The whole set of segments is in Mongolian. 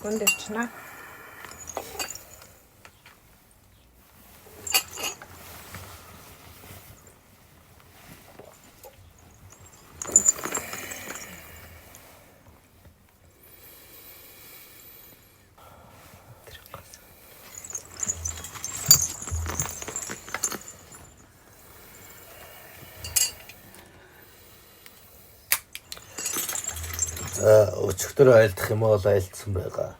Телефон дээр ч наа. За, өчигдөр айлдах юм бол айлдсан байгаа.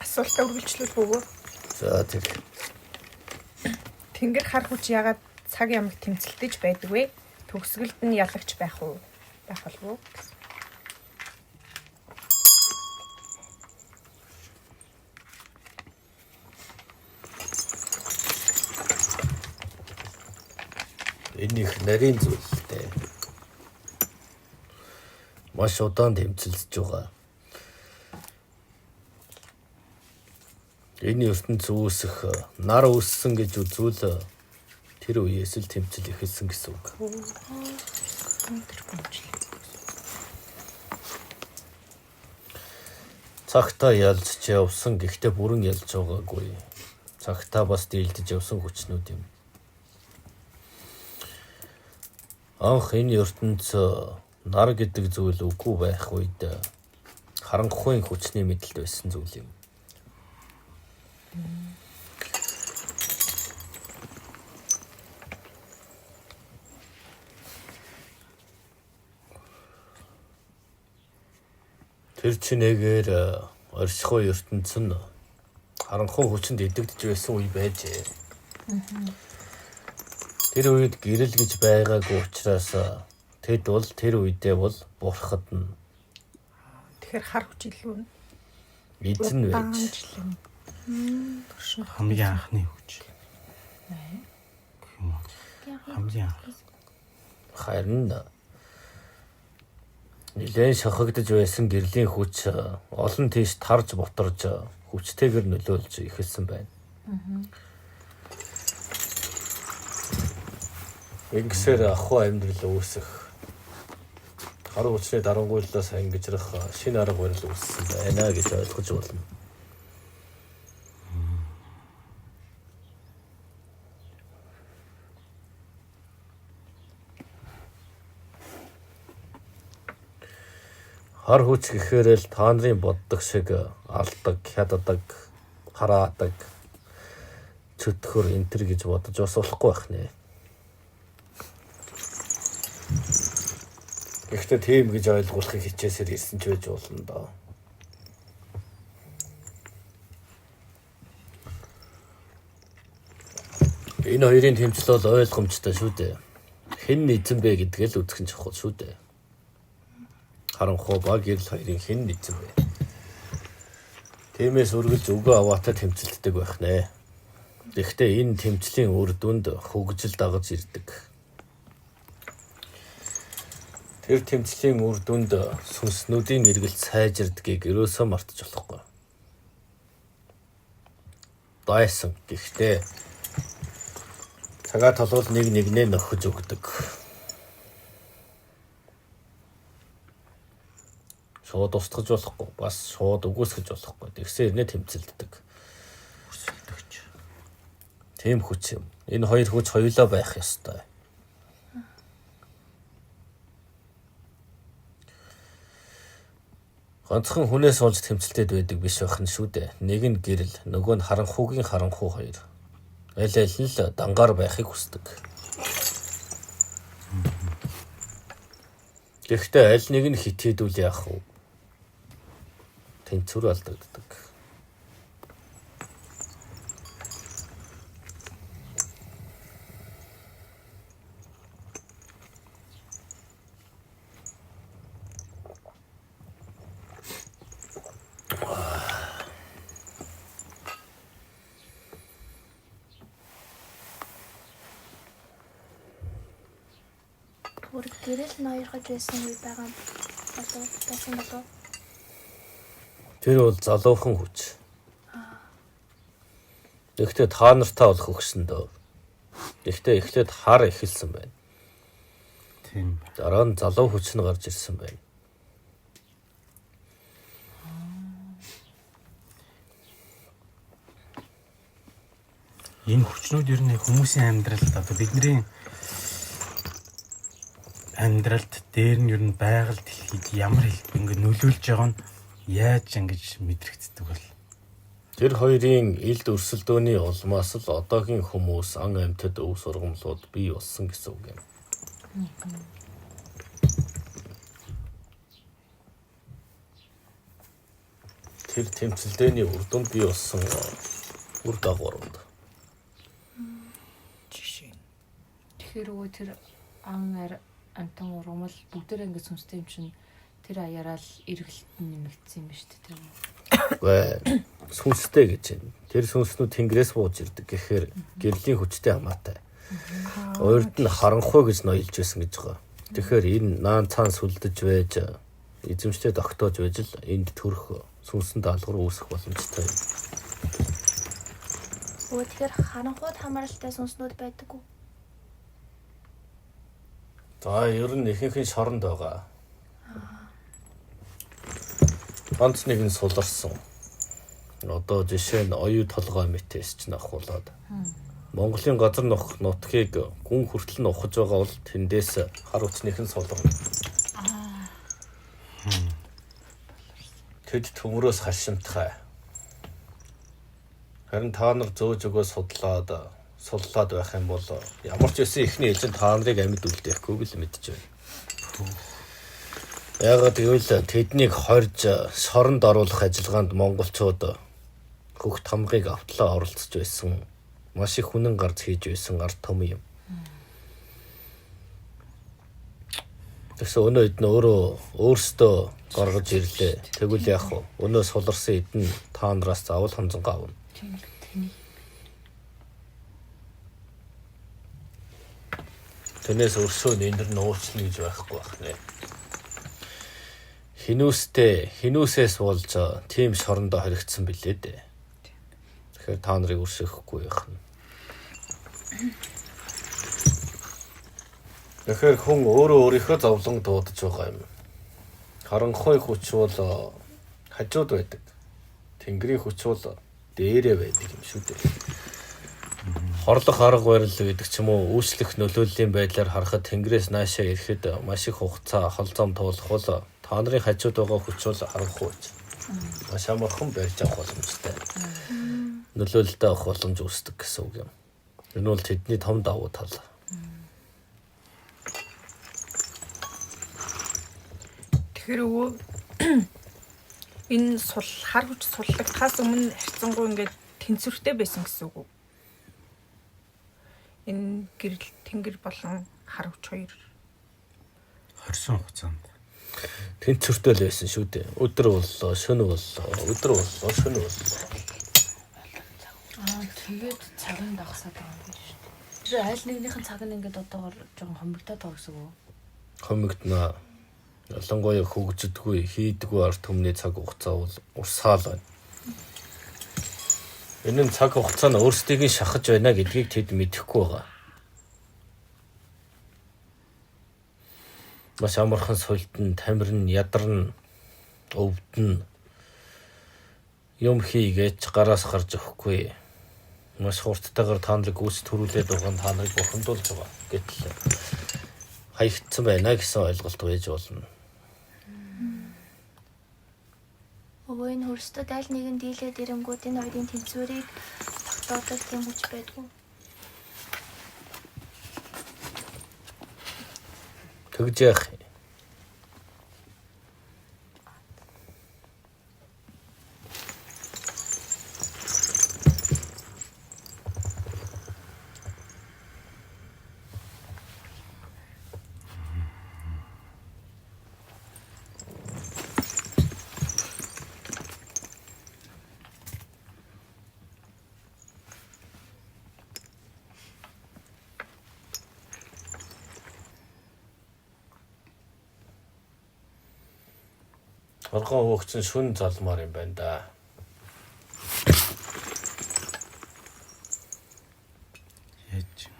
Асуултаа үргэлжлүүлэх үү? За, тэг. Тэнгэр хар хүч ягаад цаг ямаг тэмцэлдэж байдаг вэ? Төгсгөлд нь ялагч байх уу? Байх болов уу? Гэсэн. Энэ их нарийн зүйл л дээ. Маш удаан тэмцэлдэж байгаа. Энэ ертөнц үүсэх, нар үүссэн гэж үзвэл тэр үеэс л тэмцэл эхэлсэн гэсэн үг. Цагтаа ялж явсан, гэхдээ бүрэн ялж байгаагүй. Цагтаа бас дийлдэж явсан хүчнүүд юм. Анх энэ ертөнц нар гэдэг зүйл үгүй байх үед харанхуйн хүчний мэдлэлд байсан зүйл юм. Тэр чинээгээр оршихуй ертөнц нь харанхуй хүчинд эдэгдэж байсан үе байжээ. Тэр үед гэрэл гэж байгаагүй учраас тэд бол тэр үедээ бол бурхад нь Тэгэхээр хар хүч илүү эзэн байж. Хамгийн анхны хүч. Хамгийн анх. Харин нэлээн шохигдож байсан гэрлийн хүч олон тийш тарж ботарж хүчтэйгээр нөлөөлж эхэлсэн байна. Ингэсээр ахуй амьдрал үүсэх, хар хүчний дарангуйллаас ангижрах шинэ арга барил үүссэн байна гэж ойлгож болно. Хар хүч гэхээр л та нарын боддог шиг алдаг, хяддаг, хараадаг, чөтгөр энтер гэж бодож бас болохгүй байх нэ. Гэхдээ тийм гэж ойлгуулахыг хичээсээр ирсэн ч байж болно доо. Энэ хоёрын тэмцэл бол ойлгомжтой шүү дээ. Хэн эзэн бэ гэдгээ л үзэх нь чухал шүү дээ. Харанхуй ба гэрэл хоёрын хэн эзэн бэ? Тиймээс үргэлж өгөө аваатай тэмцэлддэг байх нэ. Гэхдээ энэ тэмцлийн үр дүнд хөгжил дагаж ирдэг. Тэр тэмцлийн үр дүнд сүнснүүдийн эргэлт сайжирдгийг ерөөсөө мартаж болохгүй. Дайсан гэхдээ цагаа толгол нэг нэгнээ нөхөж өгдөг. Шууд устгаж болохгүй, бас шууд үгүйсгэж болохгүй. Тэгсэн хэрнээ тэмцэлддэг. Өрсөлдөгч. Тийм хүч юм. Энэ хоёр хүч хоёулаа байх ёстой. Ганцхан хүнээс олж тэмцэлтэд байдаг биш байх нь шүү дээ. Нэг нь гэрэл, нөгөө нь харанхуугийн харанхуу хоёр. Аль аль нь л дангаар байхыг хүсдэг. Гэхдээ аль нэг нь хитийдвэл яах вэ? Тэнцвэр алдагддаг. Түр гэрэл ноёрхож байсан үе байгаа болов байсан болов? Тэр бол залуухан хүч. Гэхдээ та нартай бол хөгшин дөө. Гэхдээ эхлээд хар эхэлсэн байна. Тийм. Дараа нь залуу хүч нь гарч ирсэн байна. Энэ хүчнүүд ер нь хүмүүсийн амьдралд одоо бидний амьдралд дээр нь ер нь байгаль дэлхийд ямар хэлбэр ингэ нөлөөлж байгаа нь яаж ингэж мэдрэгддэг бол? Тэр хоёрын илд өрсөлдөөний улмаас л одоогийн хүмүүс ан амьтад өв сургамлууд бий болсон гэсэн үг юм. Тэр тэмцэлдээний үр дүнд бий болсон үр дагаврууд. Жишээ. Тэгэхээр өвөө тэр ан амтан ургамал бүгдээрээ ингэ сүнстэй юм чинь тэр аяараа л эргэлт нь нэмэгдсэн юм ба шүү дээ тэр үү? Үгүй сүнстэй гэж байна. Тэр сүнснүүд тэнгэрээс бууж ирдэг гэхээр гэрлийн хүчтэй хамаатай. Урд нь харанхуй гэж ноёлж байсан гэж байгаа. Тэгэхээр энэ наан цаан сүлдэж байж эзэмштэй тогтоож байж л энд төрөх сүнсэн даалгавар үүсэх боломжтой юм. Өө тэгэхээр харанхуйд хамааралтай сүнснүүд байдаг уу? За ер нь ихэнх нь шоронд байгаа. Ганц нэг нь суларсан. Одоо жишээ нь оюу толгой мэтэс чинь ахуулаад Монголын газар нутгийг гүн хүртэл нь ухаж байгаа бол тэндээс хар хүчнийх нь суларна. Тэд төмөрөөс хашимтгай. Харин та нар зөөж өгөө судлаад байх юм бол ямар ч байсан эхний ээлжинд та нарыг амьд үлдээхгүй л мэдэж байна. Яагаад гэвэл тэднийг хорж шоронд оруулах ажиллагаанд монголчууд хөх тамгыг автлаа оролцож байсан. Маш их хүнэн гарц хийж байсан ард түмэн юм. Тэгсэн өнөө эд нь өөрсдөө гаргаж ирлээ. Тэгвэл яах вэ? Өнөө суларсан эд нь та нараас заавал хонзонго авна. Тэрнээс өрсөө нэр нь уучлна гэж байхгүй байх нэ. Хинүүсээс болж тийм шорондоо хоригдсан билээ дээ. Тэгэхээр та нарыг өршөөхгүй байх нь. Тэгэхээр хүн өөрөө өөрийнхөө зовлон дуудаж байгаа юм. Харанхуй хүч бол хажууд байдаг. Тэнгэрийн хүч бол дээрээ байдаг юм шүү дээ. Хорлох арга барил гэдэг ч юм уу үүслэх нөлөөллийн байдлаар харахад тэнгэрээс наашаа ирэхэд маш их хугацаа хол зам туулах бол та нарын хажууд байгаа хүч бол харанхуй хүч. Маш амархан барьж авах боломжтой. Нөлөөлөлтөд авах боломж үүсдэг гэсэн үг юм. Энэ бол тэдний том давуу тал. Тэгэхээр өвөө энэ сул хар хүч суллагдахаас өмнө харьцангуй ингээд тэнцвэртэй байсан гэсэн үг үү? Энэ гэрэл тэнгэр болон хар хүч хоёр Хорсон хугацаанд тэнцвэртэй л байсан шүү дээ. Өдөр боллоо, шөнө боллоо, өдөр боллоо, шөнө боллоо. Аа тэгээд цаг нь дагсаад байгаа юм байна шүү дээ. Тэр аль нэгнийх нь цаг нь ингээд одоогор жоохон хомигдоод байгаа гэсэн үг үү? Хомигдно. Ялангуяа хөгждөггүй, хийдэггүй ард түмний цаг хугацаа бол урсгаал байна. Энэ нь цаг хугацаа нь өөрсдийг нь шахаж байна гэдгийг тэд мэдэхгүй байгаа. Маш амархан султан, тамирн, ядарн, өвдөн юм хийгээч гараас гарч өгөхгүй. Маш хурдтайгаар та нарыг гүйц төрүүлээд байгаа нь та нарыг бухимдуулж байгаа. Гэтэл хаягдсан байна гэсэн ойлголт байж болно. Өвөө энэ хөрстөд аль нэгэн дийлээд ирэнгүүт энэ хоёрын тэнцвэрийг тогтоодог тийм хүч байдгүй. Тэгж яах юм? Торгон хөөгч нь шүн залмаар юм байна да. Яаж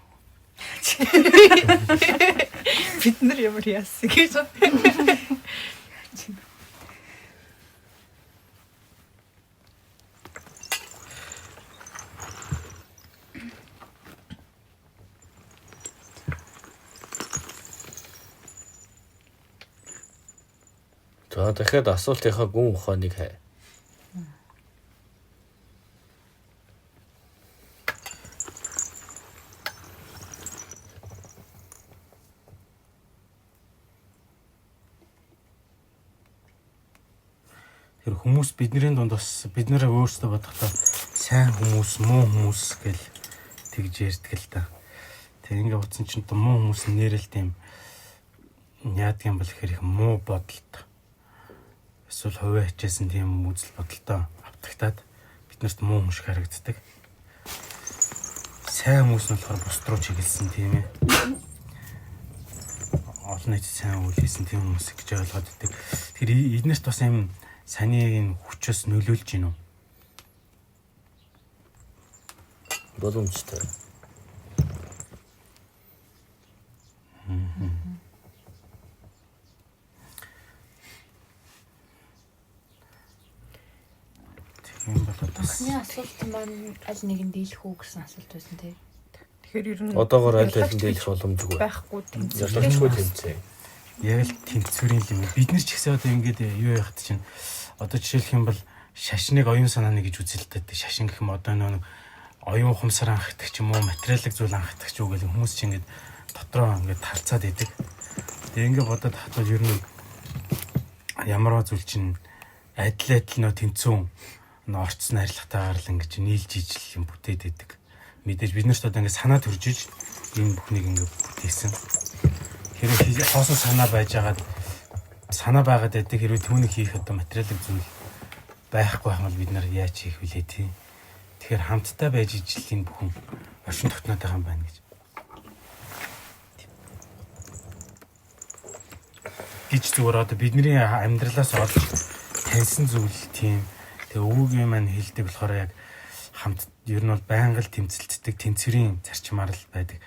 Бид нар ямар яасан гэж. За дахиад асуултынхаа гүн ухааныг хай. Тэр хүмүүс бидний дунд бас бид нараа өөрсдөө бодохдоо сайн хүмүүс, муу хүмүүс гэл тэгж ярьдаг л та. Тэг ингээ утсан чинь одоо муу хүмүүс нэрэл тийм яадаг юм бол гэхээр их муу бодолт эсвэл хувиа хичээсэн тийм үзэл бодолтой автагтаад биднэрт муу хүн шиг харагддаг. Сайн хүмүүс нь болохоор бусд руу чиглэсэн тийм ээ. Олон нийт сайн үйл хийсэн тийм хүмүүс гэж ойлгоод идэг. Тэгэхээр эднэрт бас юм саний энэ хүчээс нөлөөлж гин үү? Боломжтой. Тийм бол одоо Анхны асуулт маань аль нэг нь дийлэх үү гэсэн асуулт байсан тий. Тэгэхээр ер нь Одоогоор аль аль нь дийлэх боломжгүй. Байхгүй тэмцэл. Ялгаагүй тэмцээн. Яг л тэнцвэрийн юм. Бид нар ч ихсээ одоо ингээд юу яхад чинь одоо жишээлх юм бол шашныг оюун санааны гэж үзэлтэй. Шашин гэх юм одоо нэг оюун ухамсар анхдах ч юм уу, материалын зүйл анхдах ч уу гэх хүмүүс чинь ингээд дотроо ингээд талцаад идэг. Тэгээ ингээд бодоод хатвал ер нь ямарваа зүйл чинь адил адил нөө тэнцүүн нөө орцсон арилгатаагаар л ингэж нийлж ижил юм бүтээд идэг. Мэдээж бид нарт одоо ингээд санаа төрж иж энэ бүхнийг ингээд бүтээсэн. Хэрвээ хоосон санаа байжгаад санаа байгаад байдаг хэрвээ түүнийг хийх одоо материалын зүйл байхгүй байх бол бид нар яаж хийх вүлээ тий. Тэгэхээр хамтдаа байж ижил энэ бүхэн оршин тогтноод байгаа юм байна гэж. Гэж зүгээр одоо бидний амьдралаас олж таньсан зүйл тийм. Тэгээ өвөгийн маань хэлдэг болохоор яг хамт ер нь бол байнга л тэмцэлддэг тэнцвэрийн зарчмаар л байдаг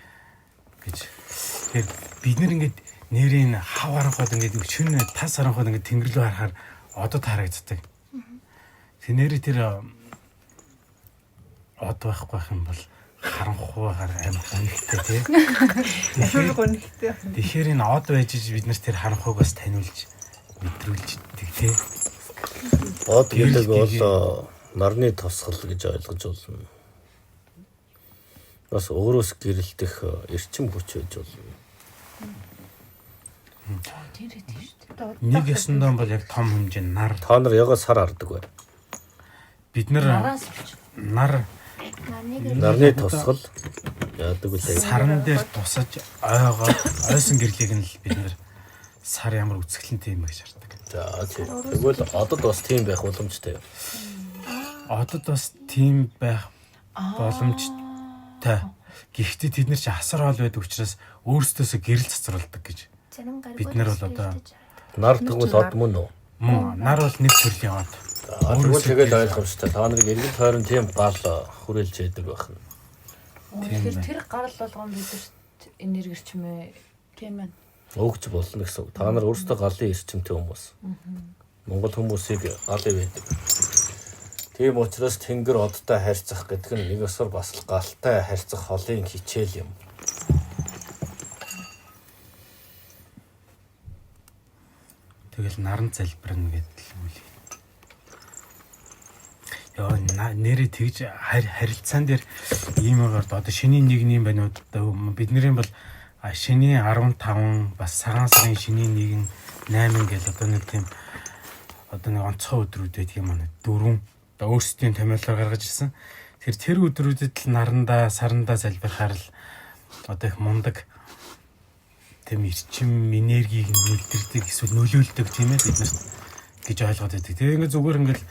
гэж. Тэгэхээр бид нэр ингээд нэрийн хав харанхуйд ингээд шөнө тас харанхуйд ингээд тэнгэр рүү харахаар одод харагддаг. Тэр нэрээ тэр од байхгүй байх юм бол харанхуйгаар амар гонигтай тий. Амар гонигтай. Тэгэхээр энэ од байж иж бид нар тэр харанхуйг бас таниулж мэдрүүлждэг тий. Од гэдэг бол нарны тусгал гэж ойлгож болно. Бас өөрөөс гэрэлтэх эрчим хүч байж болно. Тийм ээ тийм шүү дээ. Нэг ёсондоо бол яг том хэмжээ нар. Та нар ягаад сар хардаг вэ? Бид нар Нараас болж. нар Нарны тусгал яадаг үлээ. Саран дээр тусаж ойгоод ойсон гэрлийг нь л бид нар сар ямар үзэсгэлэнтэй юм гэж хардаг. За тэгвэл одод бас тийм байх боломжтой. Одод бас тийм байх боломжтой. Гэхдээ тэд нар чи асар хоол байдаг учраас өөрсдөөсөө гэрэл цацруулдаг гэж. Зарим гаргууд Бид нар бол одоо Нар тэгвэл од мөн үү? Мөн нар бол нэг төрлийн од. Тэгвэл тэгэл ойлгомжтой. Та нарыг эргэн тойрон тийм гал хүрээлж яадаг байх нь. Тэгэхээр тэр гарал болгон бидэрт энерги эрчмээ тийм байна. Өгч болно гэсэн үг. Та нар өөрсдөө галын эрчимтэй хүмүүс. Монгол хүмүүсийг гал ивэдэг. Тийм учраас тэнгэр одтой харьцах гэдэг нь нэг ёсоор бас л галтай харьцах холын хичээл юм. Тэгэл наран залбирна гэдэл үйл. Йоо нэрээ тэгж харилцаан дээр ийм байгаар одоо шинийн нэг нэм байна уу? Бидний бол шинийн 15 бас цагаан сарын шинийн 1 8 гэл одоо нэг тийм одоо нэг онцгой өдрүүд байдаг юм аа. Дөрвөн одоо өөрсдийн томьёолоор гаргаж ирсэн. Тэр өдрүүдэд л нарандаа сарандаа залбирахаар л одоо их мундаг тийм эрчим энергийг мэдэрдэг эсвэл нөлөөлдөг тийм ээ биднэрт гэж ойлгоод байдаг. Тэгээ ингээд зүгээр ингээд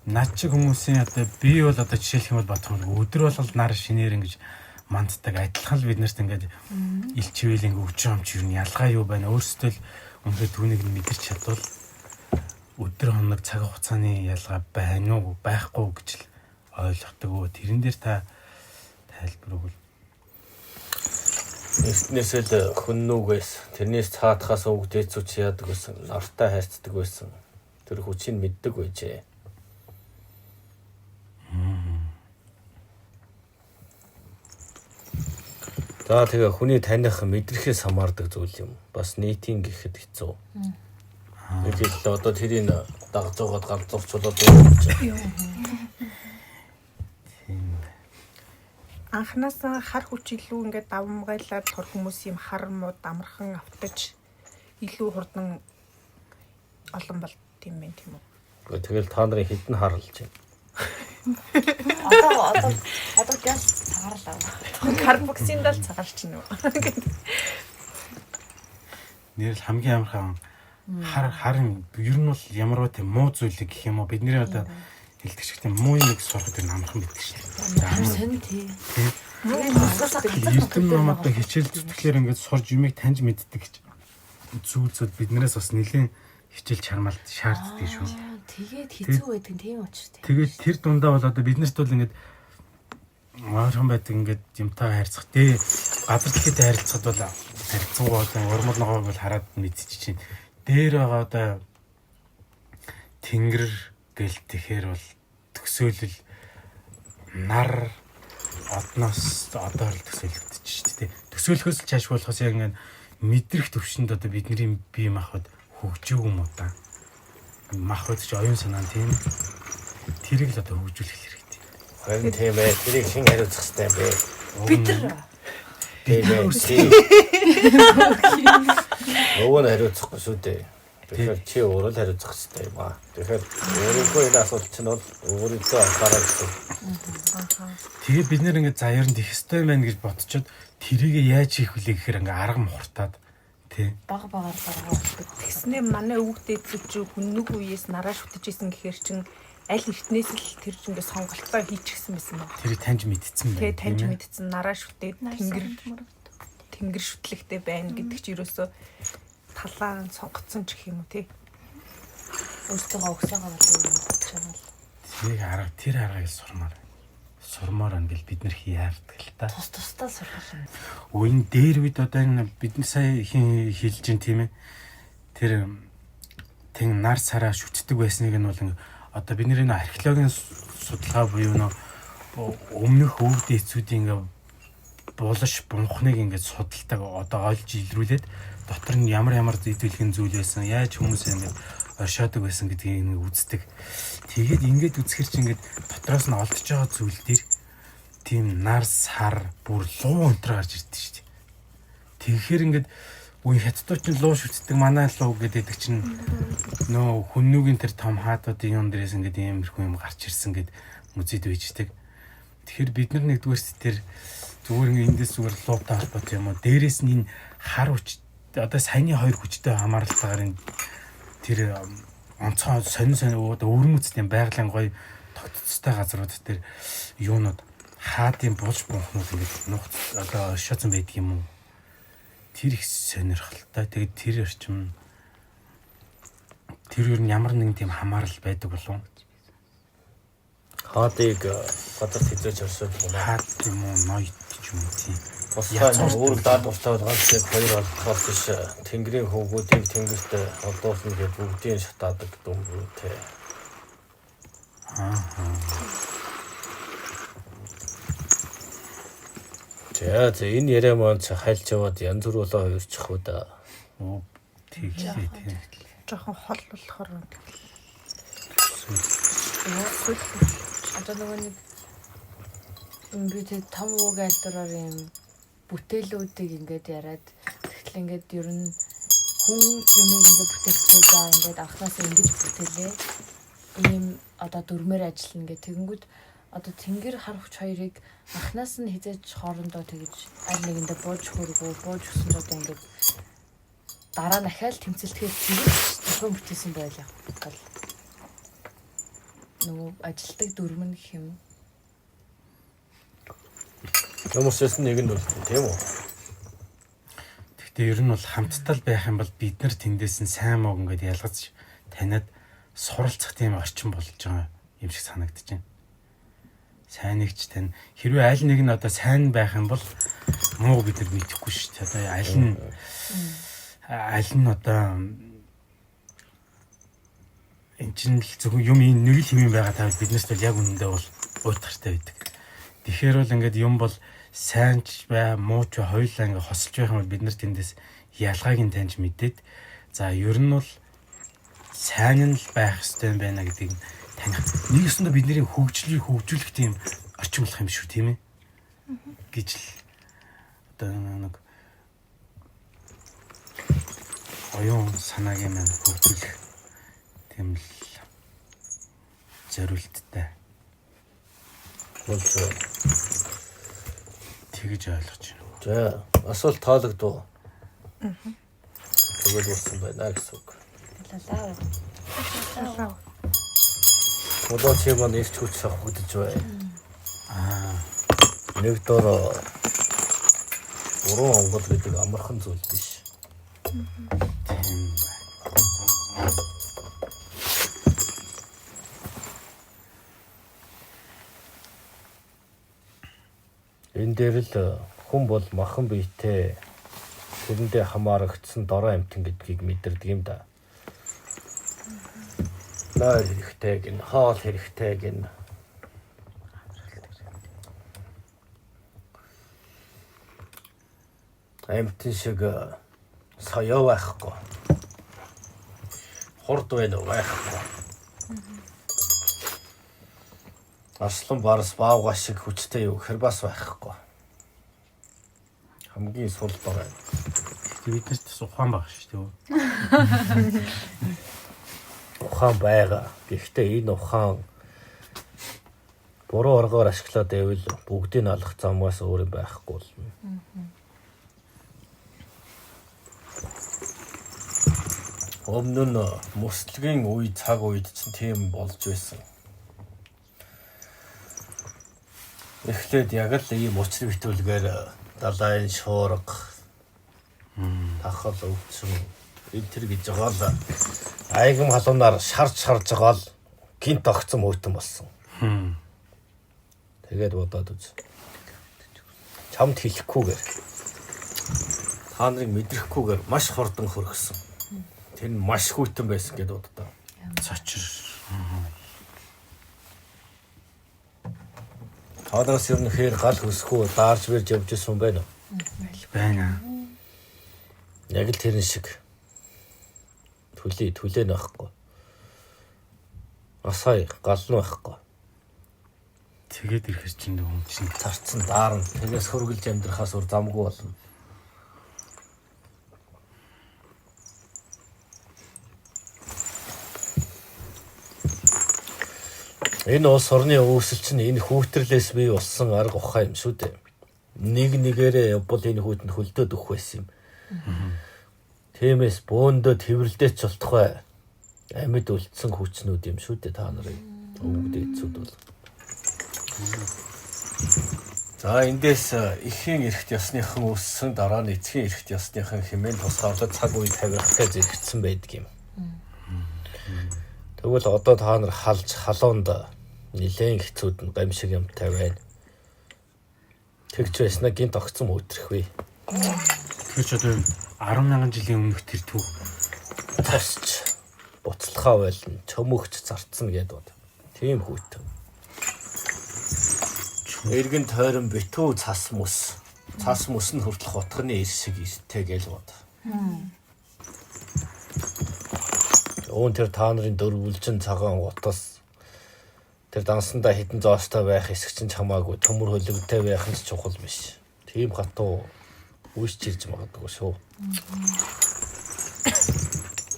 над чиг хүмүүсийн одоо би бол одоо жишээлх юм бол бодох юм өдөр болгол нар шинээр ингэж манддаг адилхан л биднэрт ингээд илчвэл ингээд өчр юм чи юу ялгаа юу байна өөрсдөө л үнэхээр түүнийг нь мэдэрч чадвал өдөр хоног цаг хугацааны ялгаа байна уу байхгүй гэж л ойлгодог. Тэрэн дээр та тайлбар өгвөл. Эртнээс л хөннүүгээс тэрнээс цаатахаас өвөг дээдсүүч яадаг байсан. Нартай хайрцдаг байсан. Тэр хүчийг мэддэг байжээ. За тэгээ хүний таних мэдрэхээс хамаардаг зүйл юм. Бас нийтийн гэхэд хэцүү. Нэг хэллээ одоо тэрийг дагж байгаад галзуурчулаад байж. Тийм. Анхнаасаа хар хүч илүү ингээд давамгайлаад тор хүмүүс юм хар мууд амархан автаж илүү хурдан олон бол тийм байх тийм үү? Тэгэл та нарын хідэн харлаж байна. Одоо гяс цагаарлаа. Карбоксиндал цагаарч нь үү? Нэр л хамгийн амархан хар юм ер нь бол ямарваа тийм муу зүйлийг гэх юм уу бидний одоо хэлдэг шиг тийм муу юм сурахад ер нь амархан байдаг шүү дээ. Амар сонь тий. Эрдэм ном одоо хичээл зүтгэлээр ингээд сурж юмыг таньж мэддэг гэж зүйл зүйл биднээс бас нэлийн хичээл чармаалт шаарддаг шүү. Тэгээд хэцүү байдаг тийм учиртай. Тэгээд тэр дундаа бол одоо биднэрт бол ингээд ойрхон байдаг ингээд юмтай харьцах тий газар дэлхийтэй харилцахад бол харилцангуй одоо урмал ногоог бол хараад мэдчихэж чинь дээр байгаа одоо тэнгэр гэл тэгэхэр бол төсөөлөл нар одноос одоор л төсөөлөгдөж шүү дээ. Төсөөлөхөөс л чааш болохоос яг ингээд мэдрэх төвшөнд одоо бидний бие махбод хөгжөөг юм уу та. Махбод чи оюун санаа тийм тэрийг л одоо хөгжүүлэх хэрэгтэй. Харин тийм ээ. Тэрийг хэн хариуцах хэрэгтэй юм бэ? Бид нар Тийм ээ. Нөгөө нь хариуцахгүй шүү дээ. Тэгэхээр чи өөрөө л хариуцах хэрэгтэй юм аа. Тэгэхээр өөрийнхөө энэ асуулт чинь бол өөрийнхөө анхаарал гэсэн. Тэгээ бид нэр ингээд за ер нь тех ёстой юм байна гэж бодцоод тэрийг яаж хийх вүлээ гэхээр ингээд арга мухартаад тий. баг багаар гаргаад Тэгснээ манай өвөг дээдсүүд чи хүннүг үеэс нараа шүтэж исэн гэхээр чин аль эртнээс л тэр чинь ингээд сонголтоо хийчихсэн байсан баг. Тэрийг таньж мэдсэн байна. Тэгээ таньж тийм ээ. мэдсэн нараа шүтээд тэнгэр шүтлэгтэй байна гэдэг чи ерөөсөө талаа сонгоцсон ч гэх юм уу тий. өөртөө өгсөөгөө болов юм чамал. Тэрийг арга тэр аргыг сурмаар. Сурмаар байна гэл бид нэр яардаг л та. Тус тусдаа сурах юм. Өө энэ дээр үед одоо энэ бидний сая хин хэлж чинь тийм ээ. Тэр тэн нар сараа шүтдэг байсныг нь бол ингээ одоо бид нэр энэ археологийн судалгаа буюу нөө өмнөх өвд эцүүдийн ингээ булаш бунхныг ингээд судалдаг одоо олж илрүүлээд дотор нь ямар ямар зүйдүүлхэн зүйл байсан яаж хүмүүс ингээд оршоодог байсан гэдгийг ингээ үздэг. Тэгээд ингээд үзэхэр чи ингээд дотроос нь олдож байгаа зүйл дээр тийм нар сар бүр луу өнтер гарч ирдэ шүү дээ. Тэгэхээр ингээд үе хятадууд чинь луу шүтдэг манай луу гэдэг чинь нөө хүннүүгийн тэр том хаадуудын юм дээрээс ингээд иймэрхүү юм гарч ирсэн гэд музейд байждаг. Тэгэхээр бид нар нэгдүгээрс тэр зүгээр ингээд эндээс зүгээр луутай холбоотой юм уу? Дээрээс нь энэ хар хүч одоо саяны хоёр хүчтэй хамааралтайгаар энэ тэр онцгой сонин сонин одоо өвөрмөцтэй байгалийн гоё тогтцтой газрууд тэр юунууд хаадын булж бунхнууд ингээд нухц одоо оршооцсон байдаг юм уу? Тэр их сонирхолтой. Тэгээд тэр орчим тэр ер нь ямар нэгэн тийм хамаарал байдаг болов уу? Хаадыг газар хизээж оршоод юм аа. Хаад юм уу, ноёд ч юм уу тийм. Тусгай өөр даад дуртай ганц яг хоёр олдохоос биш тэнгэрийн хөвгүүдийг тэнгэрт олдуулна гэж бүгдийг шатаадаг дүмбүүтэй. Аа. За энэ яриа маань чи хайлж яваад янз бүр болоо хоёрчих уу да. Оо тэглээ тийм. Жохон хол болохоор Одоо нөгөө нэг би тэг том ууг айлдраар юм бүтээлүүдийг ингээд яриад тэгтэл ингээд ер нь хүн юмыг ингээд бүтээхдээ за ингээд анхнаасаа ингэж бүтээлээ. Ийм одоо дүрмээр ажиллана гэх тэгэнгүүт одоо тэнгэр хар хүч хоёрыг анхнаас нь хизээж хоорондоо тэгэж аль нэгэндээ бууж хөргөө бууж өгсөн ч одоо ингээд дараа нь ахаал тэмцэлтгэл тэгэж зохион бүтээсэн байл яг бол нөгөө ажилтдаг дүрм нь гэх юм. Хүмүүсээс нэг нь бол тийм үү? Гэхдээ ер нь бол хамтдаа л байх юм бол бид нар тэндээс нь сайн мууг ингээд ялгаж таниад суралцах тийм орчин болж байгаа юм шиг санагдаж байна. Сайныг ч тань хэрвээ аль нэг нь одоо сайн байх юм бол муу бид нар мэдэхгүй шүү дээ. Одоо аль нь одоо эн чинь л зөвхөн юм энэ нэг л юм байгаа тавил биднээс бол яг үнэндээ бол уйтгартай байдаг. Тэгэхээр бол ингээд юм бол сайн ч бай, муу ч бай, хоёулаа ингээд хосолж байх юм бол бид нар тэндээс ялгааг нь таньж мэдээд за ер нь бол сайн нь л байх ёстой юм байна гэдгийг таних. Нэг ёсондоо бидний хөгжлийг хөгжүүлэх тийм орчин болох юм шүү, тийм ээ? Гэж л одоо нэг оюун санаагийн маань хөгжүүлэх тийм л зориулттай Болж байна. Тэгэж ойлгож байна. За, асуулт таалагдав. Тэгвэл болсон байна гэсэн үг. Лалаа. Лалаа. Одоо чи маань ирч хүч авагдаж байна. Аа, Нэг дор буруу онгол гэдэг амархан зүйл биш. тийм байна. Энэ дээр л хүн бол махан биетэй тэрэндээ хамаарагдсан дорой амьтан гэдгийг мэдэрдэг юм да. Нойр хэрэгтэй гин, хоол хэрэгтэй гин. Амьтан шиг соёо байхгүй. Хурд байна уу байхгүй. Арслан барс баавга шиг хүчтэй юу гэхэр бас байхгүй. Хамгийн сул дорой. Гэхдээ бид нарт бас ухаан баг шүү дээ. Ухаан байгаа. Гэхдээ энэ ухаан буруу аргаар ашиглаад байвал бүгдийг нь алах замаас өөр юм байхгүй болно. Өмнө нь мөслөгийн үе цаг үед чинь тийм болж байсан. Эхлээд яг л ийм учир битүүлгээр далайн шуурга тахал өвчин энэ төр гэж байгаа л айгам халуунаар шарж шарж байгаа л гинт огцом хөтөн болсон. Тэгээд бодоод үз. Чамд хэлэхгүйгээр та нарыг мэдрэхгүйгээр маш хурдан хөргсөн. Тэр нь маш хүйтэн байсан гэдээ боддоо. Цочор. Та нараас ер нь хээр гал хөсөхгүй даарч бирж явж исэн юм байна уу? Байна. Яг л тэрэн шиг. Түлээ түлээ нөхгүй. Асай гал нь байхгүй. Тэгээд ирэхэр чинь хүн чинь Царцсан даарна. Тэгээс хөргөлж амьдрахаас өөр замгүй болно. Энэ улс орны үүсэл чинь энэ хүүтрлээс бий болсон арга ухаан юм шүү дээ. Нэг нэгээрээ явбал энэ хүүтэнд хөлдөөд өгөх байсан юм. Тиймээс бөөндөө тэрвэрлдээч болтугай амьд үлдсэн хүчнүүд юм шүү дээ та нарын өвөг дээдсүүд бол. За эндээс эхийн эрхт ясныхан үүссэн дараа нь эцгийн эрхт ясныхан хэмээн тусгаарлаж цаг үе тавихтай зэрэгцсэн байдаг юм. Тэгвэл одоо та нар халж халуунд нилээн хэцүүд нь гамшиг юмтай байна. Тэгч байснаа гинт огцом өтрөх вэ. Тэгэхээр ч одоо 10 мянган жилийн өмнөх тэр түүх Тосч буцалхаа байлна, чөмөгч зарцна гэд бод. Тийм хүйтэн. Эргэн тойрон битүү цас мөс. Цас мөс нь хүртэл хутганы ир шиг иртэй гэл бод. Үүн тэр та нарын дөрвөлжин цагаан утас тэр дансандаа хідэн зоостой байх хэсэг чинь чамаагүй төмөр хөлөгтэй байх нь ч чухал биш. Тийм хатуу үүсч ирж магадгүй шүү.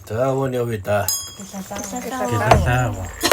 За өвөн явъя да. Лалаа. гэлээ.